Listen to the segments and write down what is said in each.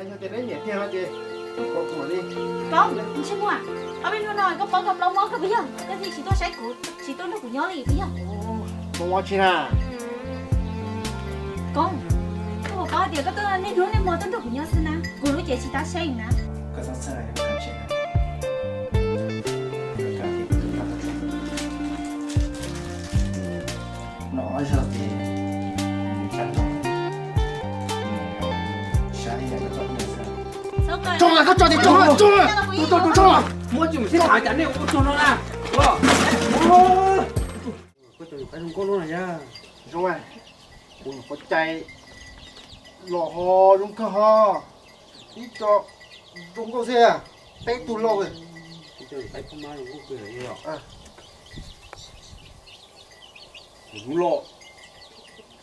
Yog tias neb nyiam tiag no ces koj pab kuv li. Koj, ntsej muag, ob peb hnub no koj paub koj plaub mob kawg puas yog? Koj thiaj tsis tuaj saib kuv, tsis tuaj nrog kuv nyob li puas yog? Muaj mob tsi na? Koj, koj puas paub tias koj tuaj niaj hnub niaj hmo tuaj nrog kuv nyob xwb na, kuv lub cev tsis tab seeb na. Koj txhob txhawj, no ob zaug ces saib ib yam koj tso xwb. Tso, koj tso ces tso, tso, tso, tso. Muab tsis mus sib tham cas nej ua txog no na. Koj tso yus qaib zoo nkauj lub no yog. Zoo, kuv nyuam qhuav cais los ho zoo kawg ho. Ib co zoo nkauj xwb, peb tug lauj. Kuv cais qaib pab mab zoo nkauj kawg li os. Kuv los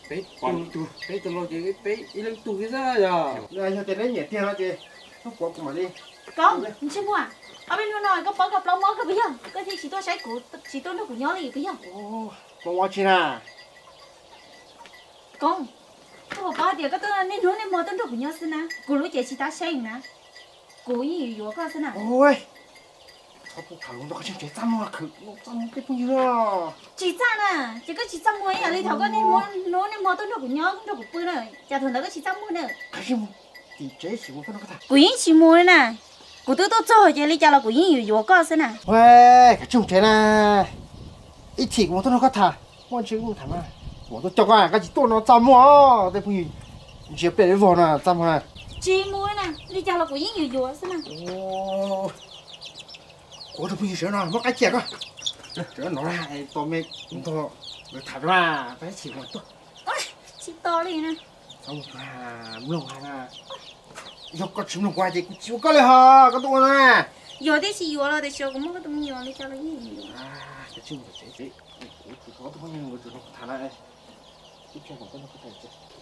peb tug, peb tug los ces peb ib leeg tug xwb yog. Yog tias neb nyiam tiag no ces koj pab kuv mam li. Koj, ntsej muag, ob peb hnub no koj paub koj plaub mob kawg puas yog? Koj thiaj tsis tuaj saib kuv, tsis tuaj nrog kuv nyob li puas yog? Plaub mob tsi na? Koj, koj puas paub tias koj tuaj niaj hnub niaj hmo tuaj nrog kuv nyob xwb na, kuv lub cev tsis tab seeb na, kuv yeej yuav yuav koj xwb na. Txhob tuaj tham lus ntau, koj tsis txaj muag, khwv txaj muag tej phooj ywg. Tsis txaj na, ces koj tsis txaj muag ib yam li thaum koj niaj hnub niaj hmo tuaj nrog kuv nyob nrog kuv pw na, cas thaum ntawd koj tsis txaj muag na. Qhov tsis mus tim tsev, kuv yeej tsis mus li na. Kuv twb tuaj txog ces li cas los kuv yeej yuav yuav koj xwb na. Koj tsis mus tsev na, ib chim kuv mam tuaj nrog koj tham, muaj ntsis kuv tham mas. Kuv mam tuaj coj koj, koj tsis tuaj no txaj muag, tej phooj ywg ntsia pliaj vog no txaj muag na. Tsis mus na, li cas los kuv yeej yuav yuav xwb na. Kuv tus phooj ywg sawv no muab qaib cia koj. Sawv no na, tos me ntog lawv tham na, tag ib chim kuv mam tuaj. Tsis tos li na. Txhob mus mloog na. Yog koj tsis mloog kuv hais ces kuv tsis ua koj li ho, koj tuaj ua no na. Yuav thiab tsis yuav los tiam sis kuv muaj koj tus me nyuam li cas los yeej yuav. Koj tsis mus tsev, kuv tus phooj ywg nkawd tseem nrog kuv tham na.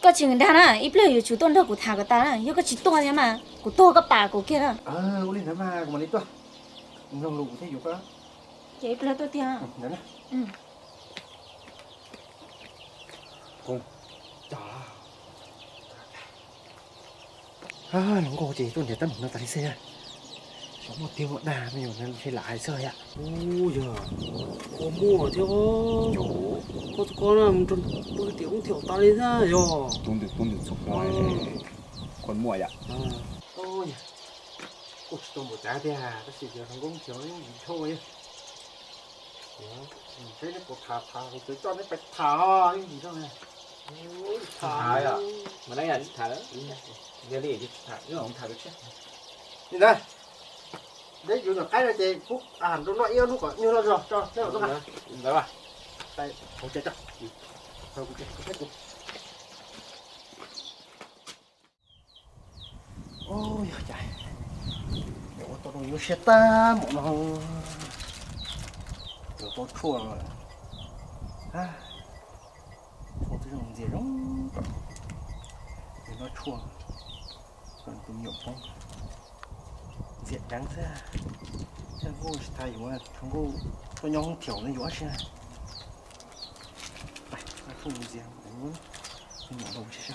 Koj tsis dag na, ib pliag yuav tsum tuaj nrog kuv tham kom tas na, yog koj tsis tuaj thiab mas kuv tuag koj pam kuv kiag na. Ua li ntawd mas kuv mam li tuaj, mloog lus kuv thiaj yuav koj. Ces ib pliag tuaj tiag. Hluas nkauj ces tuaj nrhiav teeb meem no tas li xwb. Xyov muaj tiag muaj dag me nyuam ntshe lam hais xwb yom. Ua, yog ua muaj thiab. Koj tus koj na mus nrog pw tiam ub tiam tas li xwb yog. Tub ntws tub ntws txhua qhov, koj muaj yom. Kuj tsis tau npaum cas tiag tab sis tias hluas nkauj nrhiav ib yim dhau yog. Seb neb puas tham, tham kuv tseem coj neb pais tham ib yim dhau. Tham yom, mas neb yam tsis tham lawm. Yog li tsis tham, tham li ntawd. Neb yuav nyuam qaib no ces kuv rau noj ib ob hnub kom nyuag loj zog tso neb mam tuaj. Ntawd, hauv tsev tso. Ua, yog cas ua tau zoo nyuaj siab tag npaum no. Yuav tau tshuaj, tshuaj twb zoo ntxias zoo, yuav noj tshuaj, tus me nyuam poob ntxias deev xwb. Txhia nkauj tsis tas yuav, txhia nkauj tuaj nyob hoob thiaum no yuav si. Tshuaj ntxias, me nyuam loo si.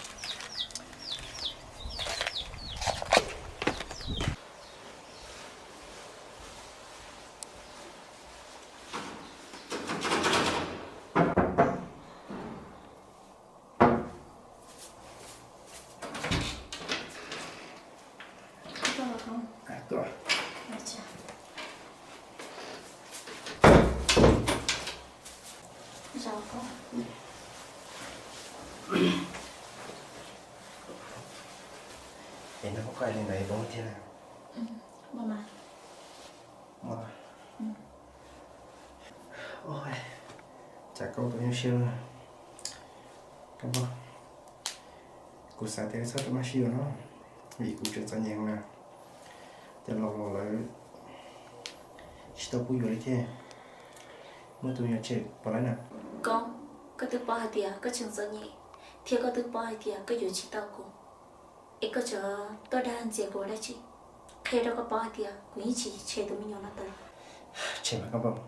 Es no koj li ntawd poob thiab na. Cas koj ua nyuaj siab, kuv xav tias txhob rau maj sib yuav no, vim kuv tseem txom nyem na. Cov laus los lawv tsis tau pub yuav li thiab. Muaj tus me nyuam tshem pov lawm na. Koj, koj twb paub hais tias koj tseem txom nyem, thiab koj twb paub hais tias koj yuav tsis tau kuv, es koj tseem tuaj dag ntxias kuv ua dab tsi? Qhia rau koj paub hais tias kuv yeej tsis tshem tus me nyuam no tau. Tshem mas koj paub,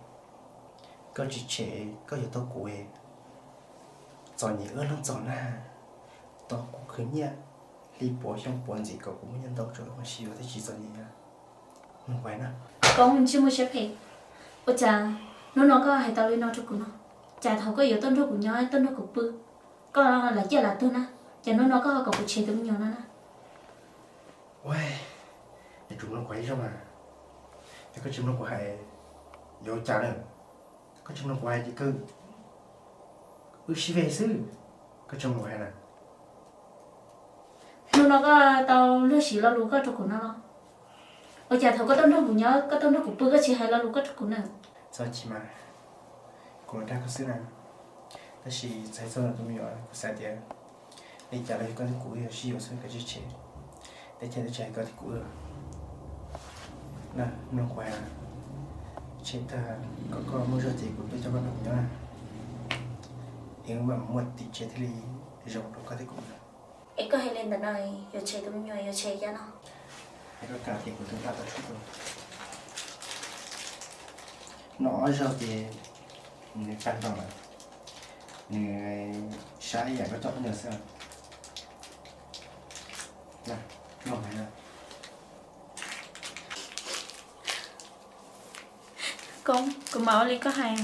koj tsis tshem koj yuav tau kuv, txom nyem wb leej txom na, tos kuv khwv nyiaj Li puav xyoo puav ntxiv kom kuv muaj nyiaj ntau tso mas sib yuav thiaj tsis txom nyem na. Koob, tsis muaj siab phem. Ua cas hnub no koj hais tau li no rau kuv no? Cas thaum koj yuav tuaj nrog kuv nyob tuaj nrog kuv pw, koj lam ciaj lam tuag na, cas hnub no koj ho kom kuv tshem tus me nyuam no na? Ua, yuav tsum mloog kuv hais ib zaug mas. Yog koj tsis mloog kuv hais, yuav ua cas na? Koj tsis mloog kuv hais ces kawg wb sib ve xwb. Koj tsis mloog kuv hais na. Hnub no koj tau luag siv lo lus koj rau kuv no los? Ua cas thaum koj tuaj nrog kuv nyob, koj tuaj nrog kuv pw koj tsis hais lo lus koj rau kuv na? Txhob chim mas, kuv los dag koj xwb na. Tab sis txhais txog tus me nyuam kuv xav tias li cas los yog koj thiab kuv wb yuav sib yuav xwb, koj tsis tshem. Teb chaws twb tsis hais koj thiab kuv wb. Na, mloog kuv hais, tshem tag kom koj muaj zog ces kuv tuaj coj koj nrog kuv nyob na. Es wb mam muaj tim tsev thiaj li zoo rau koj thiab kuv. Es koj hais li ntawd no, yuav tshem tus me nyuam yuav tshem cas no? Es koj kam tias kuv tus npaj tau tshuaj no ob zaug ces nws tag nrho lawm, nws sab ib yam koj coj poj niam xwb. Na, mloog hais na. Koob, kuv mam ua li koj hais.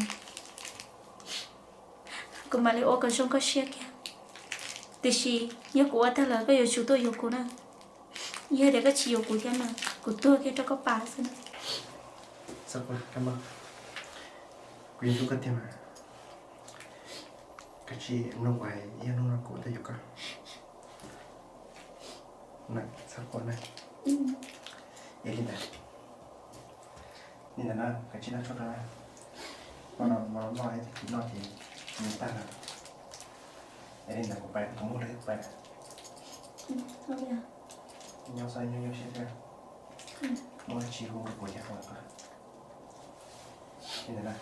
Kuv mam li ua kom zoo koj siab kiag. Tiam sis yog kuv ua tag lawm koj yuav tsum tuaj yuav kuv na. Yog tias koj tsis yuav kuv thiab mas kuv tuag kiag rau koj pam xwb na. Kuv yuav hlub koj tiag mas. Koj tsis mloog kuv hais, ib hnub no kuv tuaj yuav koj. Txhob quaj na. Es li ntawd, li ntawd na, koj tsis noj tshuaj rau na. Koj noj, noj ib tag kis noj ces nws tag lawm. Es li ntawd kuv pais, kuv muaj lus pais. Nyob zoo, nyob zoo siab thiab. Muaj dab tsi hu rau kuv thiab. Li ntawd na.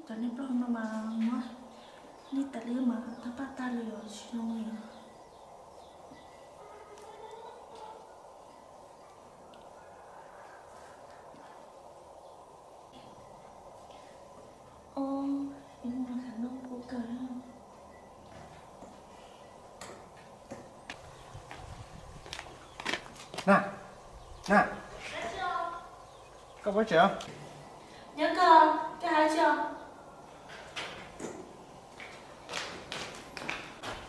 Cov niag plooj no mas muab nij tas li mas thaj paj tag li os, tsis zoo li. Os, es mus los kham noj kuv kawg. Na, na, koj puas tsev os? Nyob koj, koj hais tsis os?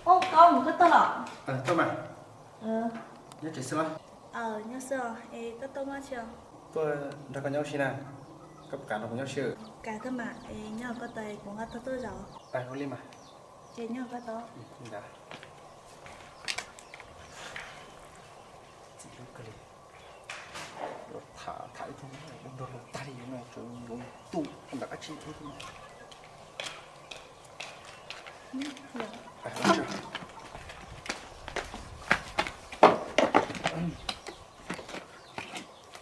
Ub, Koob, koj tuaj los? Tuaj mas. Nyob tsev xwb los? Nyob xwb os, es koj tuaj muaj tsi os? Tuaj nrog koj nyob ua si na, koj puas kam nrog kuv nyob ua si? Kam kawg mas, es nyob koj tas kuv nqa tau tuaj zaum. Ua li mas. Ces nyob koj tas. Ntawd. Txiv hlub kawg li. Tham, tham ib tug ua nrog luag tag li no tsuas yuav tuaj ntawm dab tsi thiab.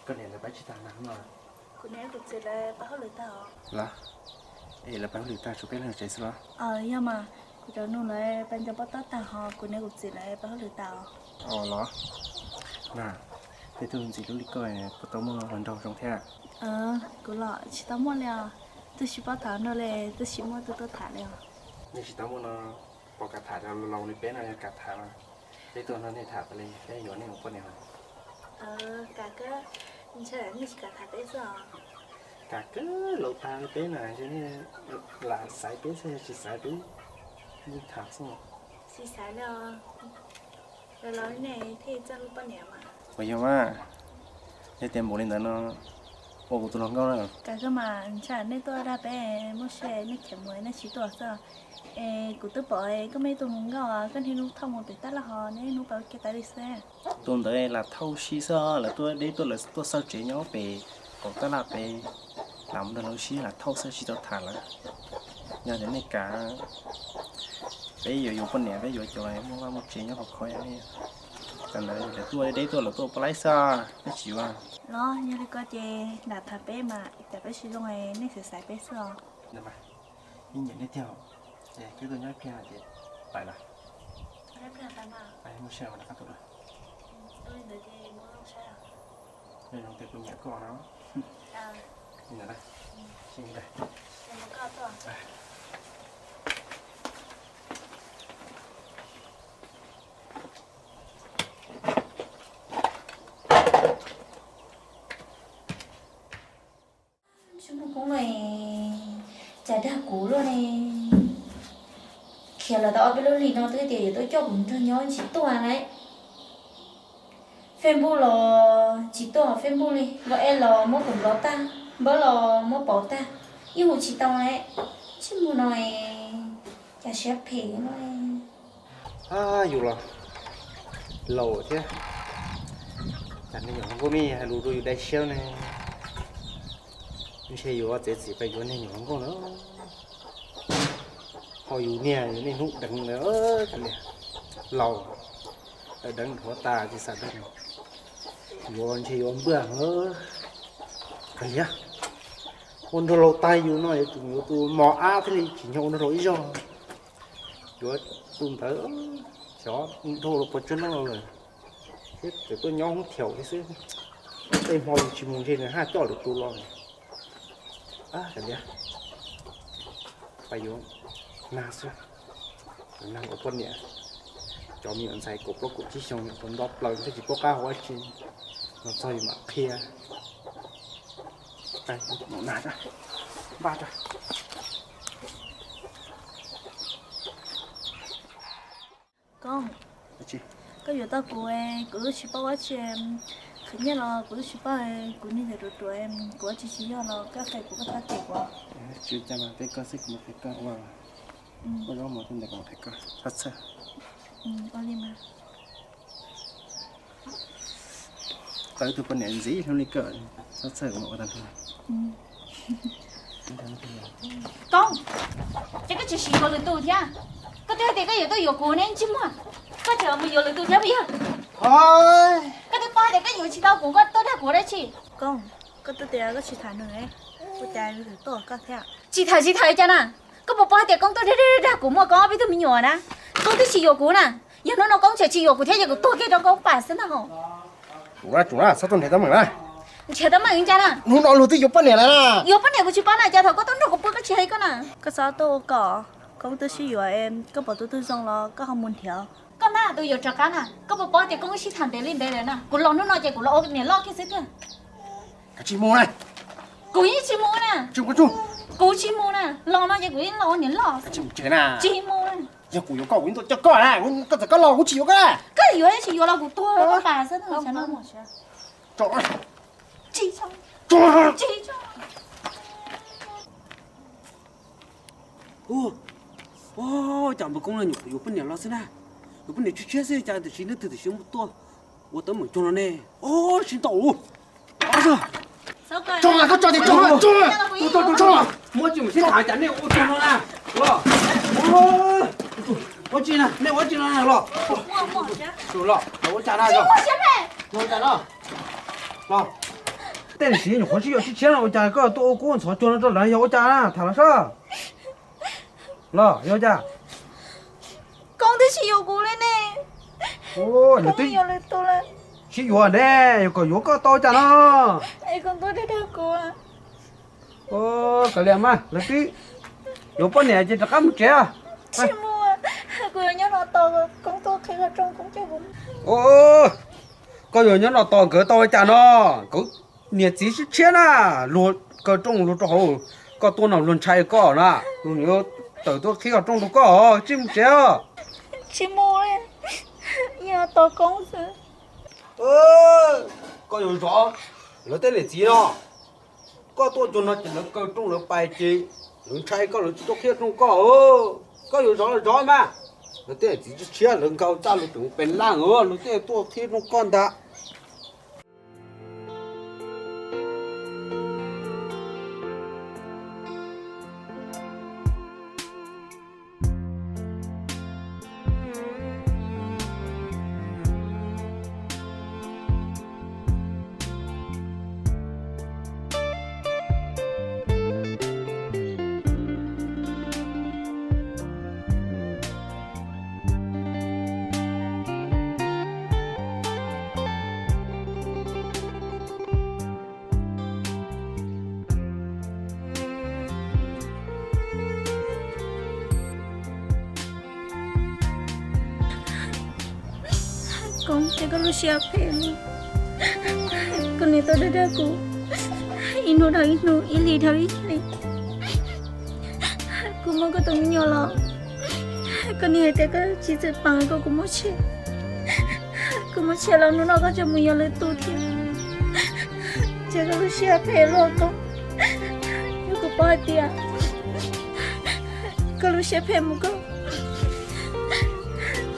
Koj niam lawv pab tsis tag na no? Kuv niam kuv txiv lawv pab hauj lwm tag os. Los, es lawv pab hauj lwm tag tshuav peb leeg tsev xwb los? Yog mas, kuv cov nus lawv pab nco pob tab tag hos kuv niam kuv txiv lawv pab hauj lwm tag os. Os los, na, tej tug ntxim hlub li koj puas tau muaj hluas nraug zoo thiab? Kuv los tsis tau muaj li os, twb tsis paub tham nrog li, twb tsis muaj tus tuaj tham li os. Nej tsis tau muaj no, pom kam tham cov laus li peb no, yog kam tham mas peb tuaj nrog nej tham tas li, peb yuav nej ua poj niam os. Kam kawg, ntshai nej tsis kam tham peb xwb os. Kam kawg, laus tag li peb na, ntshe nej lam xaiv peb xwb, yog tsis xaiv peb yeej tham xwb. Tsis xaiv li os, laus laus nej thiaj txawj hlub poj niam mas. Puas yog mas, yog tias npaum li ntawd no, ua kuv tus hluas nkauj na. Kam kawg mas, ntshai nej tuaj dag peb muaj siab nej khiav mus nej tsis tuaj xwb. Es kuv twb pom koj muaj ib tug hluas nkauj, koj niaj hnub thauj mus pem tab laj hos niaj hnub pab ua ke tas li xwb. Tus ntawd lam thauj si xwb, lawv tuaj deb tuaj, lawv tuaj xauj tsev nyob pem qaum tab laj pem, lam mus nrog lawv ua si lam thauj xwb tsis tau tham lawm. Yog tias nej kam, peb yuav yuav poj niam, peb yuav cov muaj vaj muaj tsev nyob khov kho. Tam ntawd lawv tuaj deb tuaj, lawv tuaj pab laib xwb, nej tsis yuav. Los yog li ko ces lam tham peb mas, cas peb tsis zoo nej xav xaiv peb xwb os. Ib nyiam nej tiag, es koj tuaj nyob ib pliag ces pais lawm. Muaj siab rov qab tuaj dua. Li ntawd ces muab saib. Zoo tias kuv nyiam koj no. Li ntawd na. Tsis muaj koob no, cas dag kuv luaj ne. Khiav los tau ob peb lub hlis no twb tias yuav tuaj coj kuv nrog nyob tsis tuaj na. Facebook los tsis tuaj Facebook li, WhatsApp los muab kuv nplov tag, npawb los muab pauv tag, ib hu tsis tau na. Tsis muaj no, cas siab phem no. Yus los laus thiab, cas me nyuam hluas nkauj ne hais lus rau yus dai siab ne. Ntshe yuav txiav txim pes yuav niag nyuam hluas nkauj na. Ho yus niag yus niaj hnub deev ntawd, laus deev deev dhuav tas tsis xav deev. Yuav ntshe yuav npuaj heev. Ua nrog laus tag yus no yuav tsum yuav tus mos ab thiaj li tsim nyog ua nrog laus ib zaug. Yuav tus ntawd xyov dhau los puas tsawg hnub no lawm, thiab tseem tuaj nyob hoob thiaum thiab xwb. Tej hmo yus tsis mus ntshe nws haj coj lwm tus los. Kav liam, pab yuav nag xwb, nag ua poj niam, cov me nyuam ntxhais kaum plaub kaum tsib xyoo puas nto plaws thiaj tsis paub qab hau dab tsi, los txog yus mam qhia. Npaj. Koob, koj yuav tau kuv, kuv twb tsis paub dab tsi. Khwv nyiaj los kuv twb tsis paub, kuv niag ntxhais ruam ruam, kuv dab tsi tsis yog los koj qhia kuv, koj txhob cem kuv. Tsis ua cas mas, peb koj xwb, kuv mam qhia koj ua. Koj zaub mov tej ntawd kuv mam qhia koj txhob txhawj. Ua li mas. Tau ib tug poj niam ntxim hlub li koj, txhob txhawj, kuv mam ua tag nrho. Koob, ces koj tseem yuav lwm tus thiab. Koj twb hais tias koj yuav tuaj yuav kuv ne, tsis muaj, koj tseem mus yuav lwm tus thiab puas yog? Koj twb paub tias koj yuav tsis tau kuv, koj tuaj dag kuv dab tsi? Koob, koj twb tias koj tsis tham nws, ua cas nws tuaj koj thiab? Tsis tham tsis tham li cas na. Koj puas paub hais tias Koob tuaj dag dag dag kuv muaj Koob ob peb tug me nyuam na. Koob twb tsis yuav kuv na. Yog hnub no Koob tseem tsis yuav kuv thiab ces kuv tuag kiag rau Koob pam xwb ntag hos. Tsum na, tsum na, txhob tuaj nrhiav teeb meem na. Nrhiav teeb meem li cas na? Hnub no luag twb yuav poj niam lawm na. Yuav poj niam kuv tsis paub na, cas thaum koj tuaj nrog kuv pw koj tsis hais koj na. Koj txhob tuaj ua kom, Koob twb sib yuav, koj pom tus twg zoo los koj ho mus nrhiav. Koj na tus yuav rov qab na, koj puas paub tias Koob sib tham ntev li ntev lawm na, kuv los hnub no ces kuv los ua niam loj kiag xwb tiag. Koj tsis mus na. Kuv yeej tsis mus na. Kuv tsis mus na, los no ces kuv yeej los ua niam loj. Tsis mus tsev na. Tsis mus na. Yog kuv yuav koj kuv yeej tuaj coj koj na, koj txawm koj los kuv tsis yuav koj na. Koj yuav tsis yuav los kuv tuag koj pam xwb. Tso, tso, tso. Cas npawg Koob no nyuam qhuav yuav poj niam los xwb na, yuav poj niam tshiab tshiab xwb cas tam sim no twb tam sim tuaj ua teeb meem cuag no ne. Tsis ntau. Tso, koj tso tias tso, tso, tso. Muab tsis mus sib tham cas nej ua cuag no na. Los, ua tsis na, nej ua tsis no na los. Los, los ua cas na. Los ua cas na. Los, tej tam sim nyuam qhuav sib yuav tshiab tshiab no ua cas koj tuaj ua kub ntxhov cuag no rau lawv yog ua cas na, tham los sab. Los yog cas? Koob twb tsis yuav kuv li ne. Koob twb yuav lwm tus lawm. Sib yuav ne, yuav kom yuav koj tau cas no. Es koj tuaj dag dag kuv. Kav liam mas, lawv twb yuav poj niam ces rov qab mus tsev. Tsis mus, kuv yuav nyob no tos Koob tuaj qhib qhov rooj Koob coj kuv. Koj yuav nyob no tos nkawd tau cas no, nkawd niam txiv sib tshiab na, luag kaw rooj luag rau hauv, koj tuaj no luag ntshai koj na, luag yuav tawm tuaj qhib qhov rooj rau koj, tsis mus tsev. Tsis mus li, yog tos Koob xwb. Koj yuav zov lawv tej niam txiv no, koj tuaj cuag no ces lawv kaw rooj lawv pais ces lawv ntshai koj lawv tsis tuaj qhib rooj koj. Koj yuav zov los zov mas, lawv tej niam txiv tshiab lawv nkaus txaj lawv tseem pes laj, luag thiaj tuaj qhib rooj koj ntag. Ces koj lub siab phem, koj niam tuaj dag dag kuv ib hnub dhau ib hnub, ib hlis dhau ib hlis. Kuv muab koj tus me nyuam los, koj niam hais tias koj tsis txawj pab, koj kuv muab tshem. Kuv muab tshem los hnub no koj tseem mus yuav lwm tus thiab. Ces koj lub siab phem luaj koj, yog kuv paub hais tias koj lub siab phem mus koj,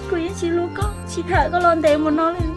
kuv yeej tsis hlub koj, tsis tham koj los ntev mus no li.